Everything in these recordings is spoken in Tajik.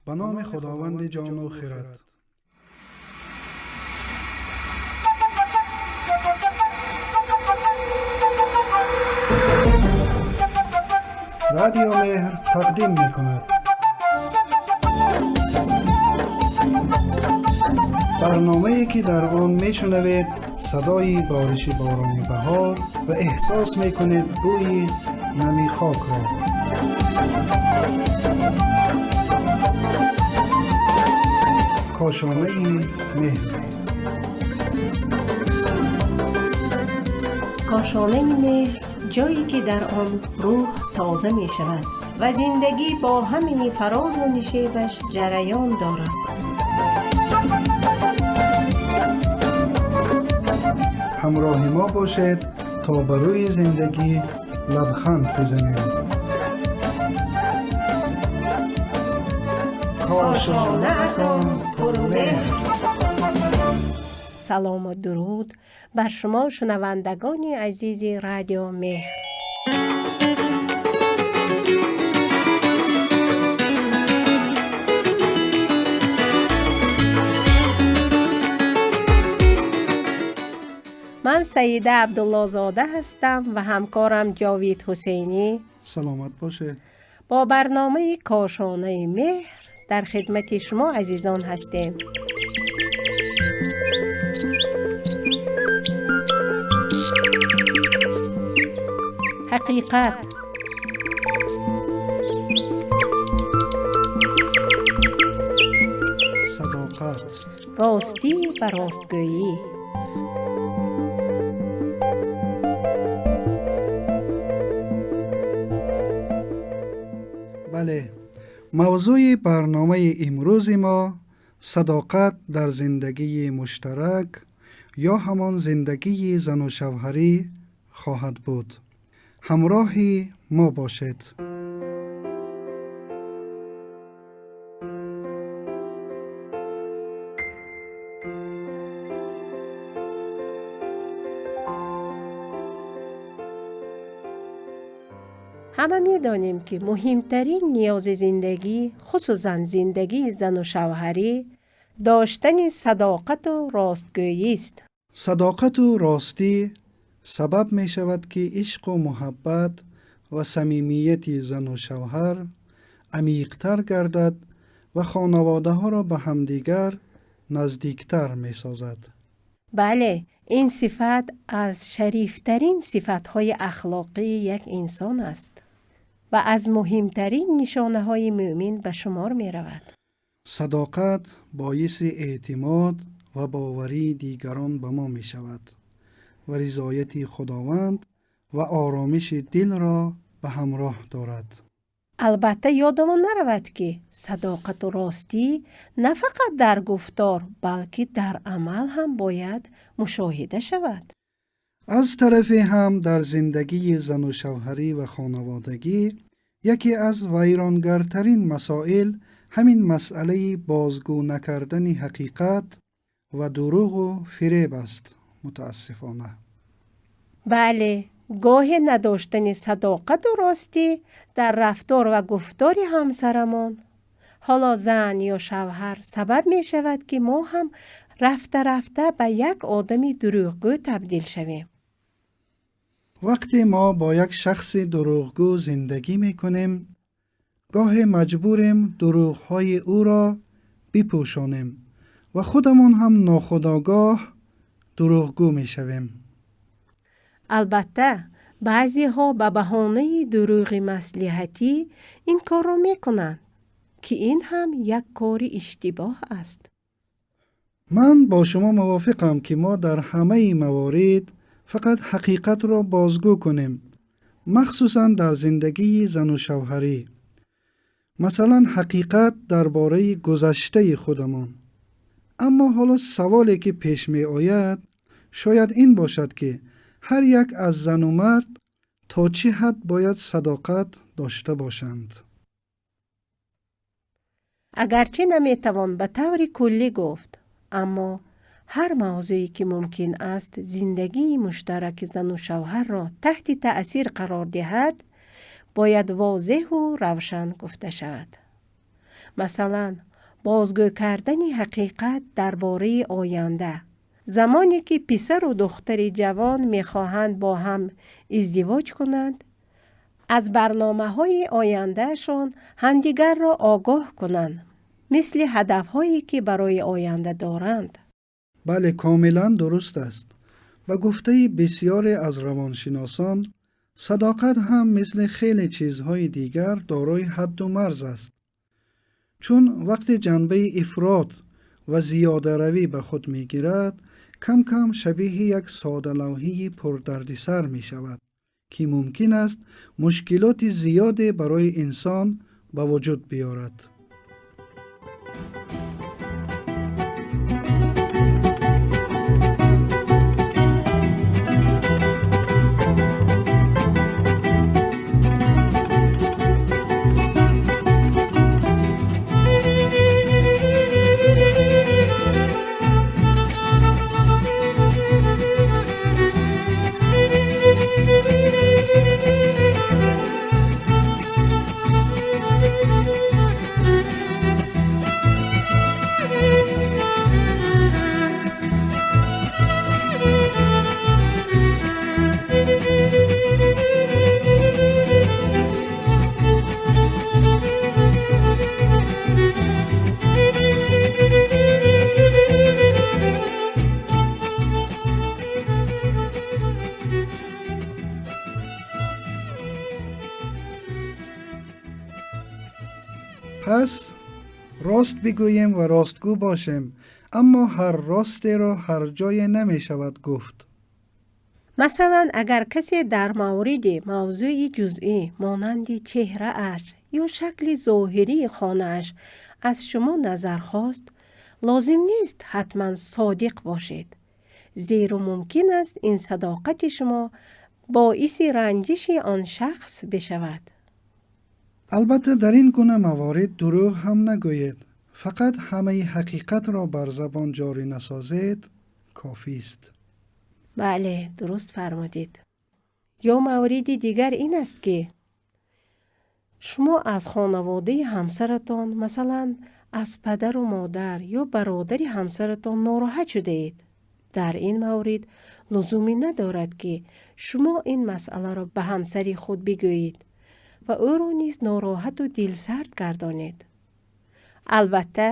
Ба номи Худованди ҷону хирад. Радио Меҳр тақдим мекунад. Барномае ки дар он мешунавед садои бориши борони баҳор ва эҳсос мекунед бӯи нами хокро. Кошонаи меҳр. Кошонаи меҳр, ҷое ки дар он рӯҳ тоза мешавад ва зиндагӣ бо ҳамаи фарозу нишебаш ҷараён дорад. Ҳамроҳи мо бошед, то ба рӯи зиндагӣ лабханд бизанем. Кошонаатон пурмеҳр. Салому дуруд бар шумо, шунавандагони азизи Радио Меҳр. Ман Саида Абдуллозода ҳастам ва ҳамкорам Ҷовид Ҳусейнӣ. Саломат бошед. Бо барномаи Кошонаи меҳр дар хидмати шумо азизон ҳастем. Ҳақиқат, садоқат, ростӣ ва ростгӯӣ. Бале, мавзӯи барномаи имрӯзи мо садоқат дар зиндагии муштарак ё ҳамон зиндагии зану шавҳарӣ хоҳад буд. Ҳамроҳи мо бошед. Ҳама медонем, ки муҳимтарин ниёзи зиндагӣ, хусусан зиндагии зану шавҳарӣ, доштани садоқату ростгӯист. Садоқату ростӣ сабаб мешавад, ки ишқу муҳаббат ва самимияти зану шавҳар амиқтар гардад ва хонаводаҳоро ба ҳамдигар наздиктар месозад. Бале, ин сифат аз шарифтарин сифатҳои ахлоқии як инсон аст ва аз муҳимтарин нишонаҳои мӯъмин ба шумор меравад. Садоқат боиси эътимод ва боварии дигарон ба мо мешавад ва ризояти Худованд ва оромиши дилро ба ҳамроҳ дорад. Албатта, ёдамон наравад, ки садоқату ростӣ на фақат дар гуфтор, балки дар амал ҳам бояд мушоҳида шавад. Аз тарафе ҳам дар зиндагии зану шавҳарӣ ва хонаводагӣ яке аз вайронгартарин масоил ҳамин масъалаи бозгӯ накардани ҳақиқат ва дурӯғу фиреб аст, мутаассифона. Бале, гоҳе надоштани садоқату ростӣ дар рафтор ва гуфтори ҳамсарамон, ҳоло зан ё шавҳар, сабаб мешавад, ки мо ҳам рафта-рафта ба як одами дурӯғгӯ табдил шавем. Вақте мо бо як шахси дурӯғгӯ зиндагӣ мекунем, гоҳе маҷбурем дурӯғҳои ӯро бипӯшонем ва худамон ҳам нохудогоҳ дурӯғгӯ мешавем. Албатта, баъзеҳо ба баҳонаи дурӯғи маслиҳатӣ ин корро мекунанд, ки ин ҳам як кори иштибоҳ аст. Ман бо шумо мувофиқам, ки мо дар ҳамаи маворид фақат ҳақиқатро бозгӯ кунем, махсусан дар зиндагии зану шавҳарӣ. Масалан, ҳақиқат дар бораи гузаштаи худамон. Аммо ҳоло саволе ки пеш меояд, шояд ин бошад, ки ҳар як аз зану мард то чӣ ҳад бояд садоқат дошта бошанд? Агарчи наметавон ба таври куллӣ гуфт, аммо ҳар мавзӯе ки мумкин аст зиндагии муштараки зану шавҳарро таҳти таъсир қарор диҳад, бояд возеҳу равшан гуфта шавад. Масалан, бозгӯ кардани ҳақиқат дар бораи оянда. Замоне ки писару духтари ҷавон мехоҳанд бо ҳам издивоҷ кунанд, аз барномаҳои ояндаашон ҳамдигарро огоҳ кунанд, мисли ҳадафҳое ки барои оянда доранд. Бале, комилан дуруст аст. Ба гуфтаи бисёре аз равоншиносон, садоқат ҳам мисли хеле чизҳои дигар дорои ҳадду марз аст. Чун вақте ҷанбаи ифрот ва зиёдаравӣ ба худ мегирад, кам-кам шабеҳи як содалавҳии пурдардисар мешавад, ки мумкин аст мушкилоти зиёде барои инсон ба вуҷуд биёрад. Пас рост бигӯем ва ростгӯ бошем, аммо ҳар ростеро ҳар ҷое намешавад гуфт. Масалан, агар касе дар мавриди мавзӯи ҷузъӣ монанди чеҳрааш ё шакли зоҳирии хонааш аз шумо назар хост, лозим нест ҳатман содиқ бошед, зеро мумкин аст ин садоқати шумо боиси ранҷиши он шахс бишавад. Албатта, дар ин гуна маворид дурӯғ ҳам нагӯед. Фақат ҳамаи ҳақиқатро бар забон ҷорӣ насозед, кофист. Бале, дуруст фармудед. Ё мавриди дигар ин аст, ки шумо аз хонаводаи ҳамсаратон, масалан, аз падару модар ё бародари ҳамсаратон нороҳат шудаед. Дар ин маврид лузуме надорад, ки шумо ин масъаларо ба ҳамсари худ бигӯед ва ӯро низ нороҳату дилсард гардонед. Албатта,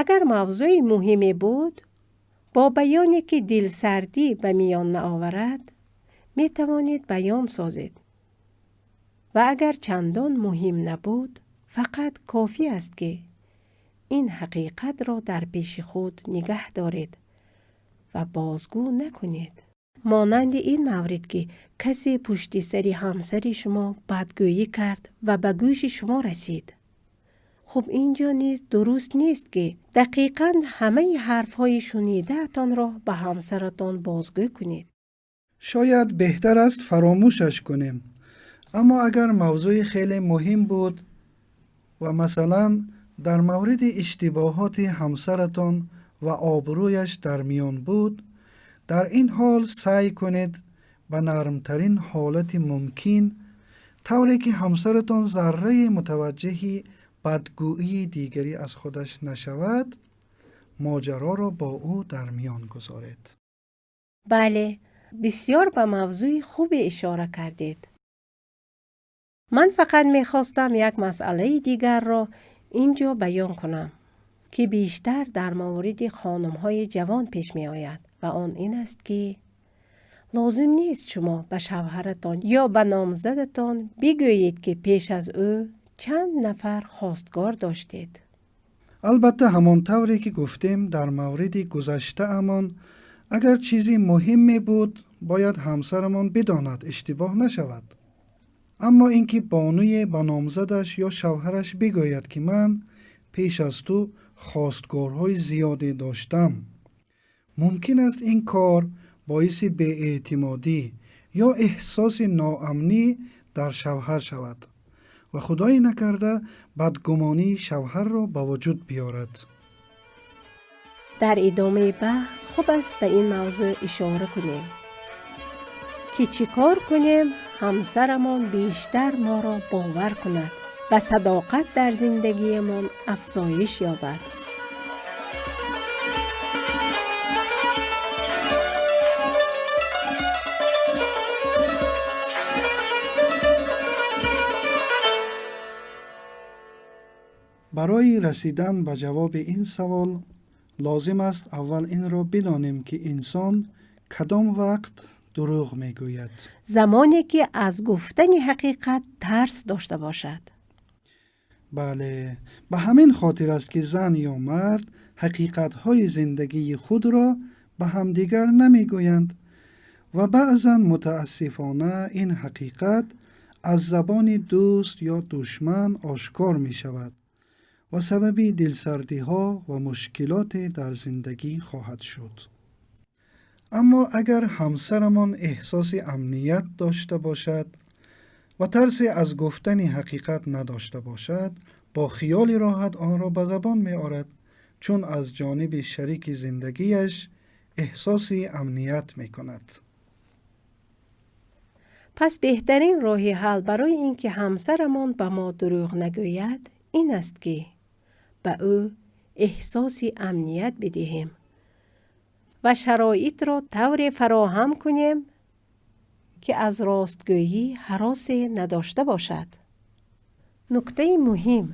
агар мавзӯи муҳиме буд, бо баёне ки дилсардӣ ба миён наоварад, метавонед баён созед. Ва агар чандон муҳим набуд, фақат кофӣ аст, ки ин ҳақиқатро дар пеши худ нигаҳ доред ва бозгӯ накунед. Монанди ин маврид, ки касе пушти сари ҳамсари шумо бадгӯӣ кард ва ба гӯши шумо расид. Хуб, ин ҷо низ дуруст нест, ки дақиқан ҳамаи ҳарфҳои шунидаатонро ба ҳамсаратон бозгӯ кунед. Шояд беҳтар аст фаромӯшаш кунем. Аммо агар мавзӯи хеле муҳим буд ва масалан дар мавриди иштибоҳоти ҳамсаратон ва обрӯяш дар миён буд, дар ин ҳол саъй кунед ба нармтарин ҳолати мумкин, тавре ки ҳамсаратон зарраи мутаваҷҷеҳи бадгӯии дигарӣ аз худаш нашавад, моҷароро бо ӯ дар миён гузоред. Бале, бисёр ба мавзӯи хубе ишора кардед. Ман фақат мехостам як масъалаи дигарро ин ҷо баён кунам, ки бештар дар мавриди хонумҳои ҷавон пеш меояд, ва он ин аст, ки лозим нест шумо ба шавҳаратон ё ба номзадатон бигӯед, ки пеш аз ӯ чанд нафар хостгор доштед. Албатта, ҳамон тавре ки гуфтем, дар мавриди гузаштаамон агар чизи муҳиме буд, бояд ҳамсарамон бидонад, иштибоҳ нашавад. Аммо ин ки бонуе ба номзадаш ё шавҳараш бигӯяд, ки ман пеш аз ту хостгорҳои зиёде доштам, мумкин аст ин кор боиси беэътимодӣ ё эҳсоси ноамнӣ дар шавҳар шавад ва худое накарда бадгумонии шавҳарро ба вуҷуд биёрад. Дар идомаи баҳс хуб аст ба ин мавзӯъ ишора кунем, ки чӣ кор кунем ҳамсарамон бештар моро бовар кунад. ва садоқат дар зиндагиямон афзоиш ёбад. Барои расидан ба ҷавоби ин савол лозим аст аввал инро бидонем, ки инсон кадом вақт дурӯғ мегӯяд. Замоне ки аз гуфтани ҳақиқат тарс дошта бошад. Бале, ба ҳамин хотир аст, ки зан ё мард ҳақиқатҳои зиндагии худро ба ҳамдигар намегӯянд ва баъзан мутаассифона ин ҳақиқат аз забони дӯст ё душман ошкор мешавад ва сабаби дилсардиҳо ва мушкилоте дар зиндагӣ хоҳад шуд. Аммо агар ҳамсарамон эҳсоси амният дошта бошад ва тарсе аз гуфтани ҳақиқат надошта бошад, бо хиёли роҳат онро ба забон меорад, чун аз ҷониби шарики зиндагиаш эҳсоси амният мекунад. Пас беҳтарин роҳи ҳал барои ин ки ҳамсарамон ба мо дурӯғ нагӯяд ин аст, ки ба ӯ эҳсоси амният бидиҳем ва шароитро тавре фароҳам кунем, ки аз ростгӯӣ ҳаросе надошта бошад. Нуктаи муҳим: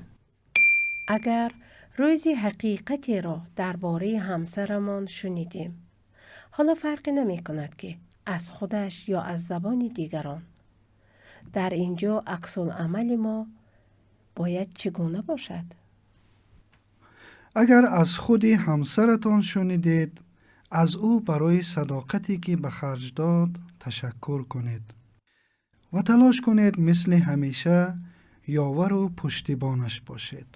агар рӯзи ҳақиқатеро дар бораи ҳамсарамон шунидем, ҳоло фарқе намекунад, ки аз худаш ё аз забони дигарон, дар ин ҷо аксулъамали мо бояд чӣ гуна бошад? Агар аз худи ҳамсаратон шунидед, аз ӯ барои садоқате ки ба харҷ дод ташаккур кунед ва талош кунед мисли ҳамеша ёвару пуштибонаш бошед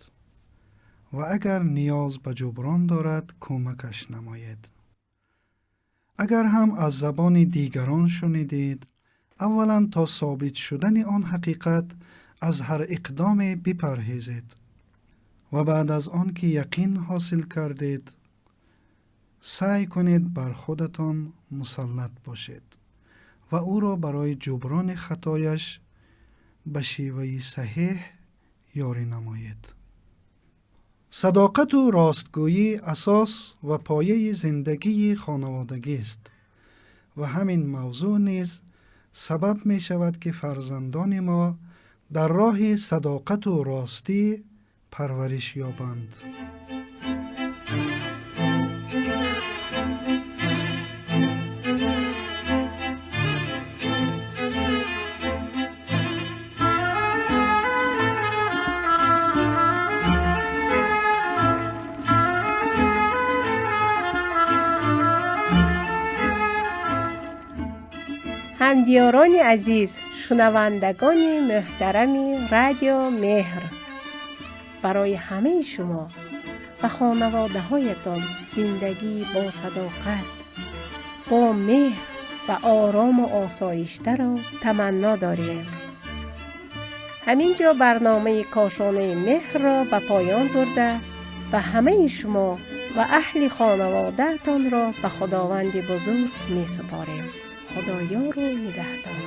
ва агар ниёз ба ҷуброн дорад кӯмакаш намоед. Агар ҳам аз забони дигарон шунидед, аввалан то собит шудани он ҳақиқат аз ҳар иқдоме бипарҳезед ва баъд аз он ки яқин ҳосил кардед, саъй кунед бар худатон мусаллат бошед ва ӯро барои ҷуброни хатояш ба шеваи саҳеҳ ёрӣ намоед. Садоқату ростгӯӣ асос ва пояи зиндагии хонаводагист ва ҳамин мавзӯъ низ сабаб мешавад, ки фарзандони мо дар роҳи садоқату ростӣ парвариш ёбанд. Ҳамдиёрони азиз, шунавандагони муҳтарами Радио Меҳр, барои ҳамаи шумо ва хонаводаҳоятон зиндагӣ бо садоқат, бо меҳр ва орому осоиштаро таманно дорем. Ҳамин ҷо барномаи Кошонаи Меҳрро ба поён бурда ба ҳамаи шумо ва аҳли хонаводаатонро ба Худованди бузург месупорем. Худоёру нигаҳдор.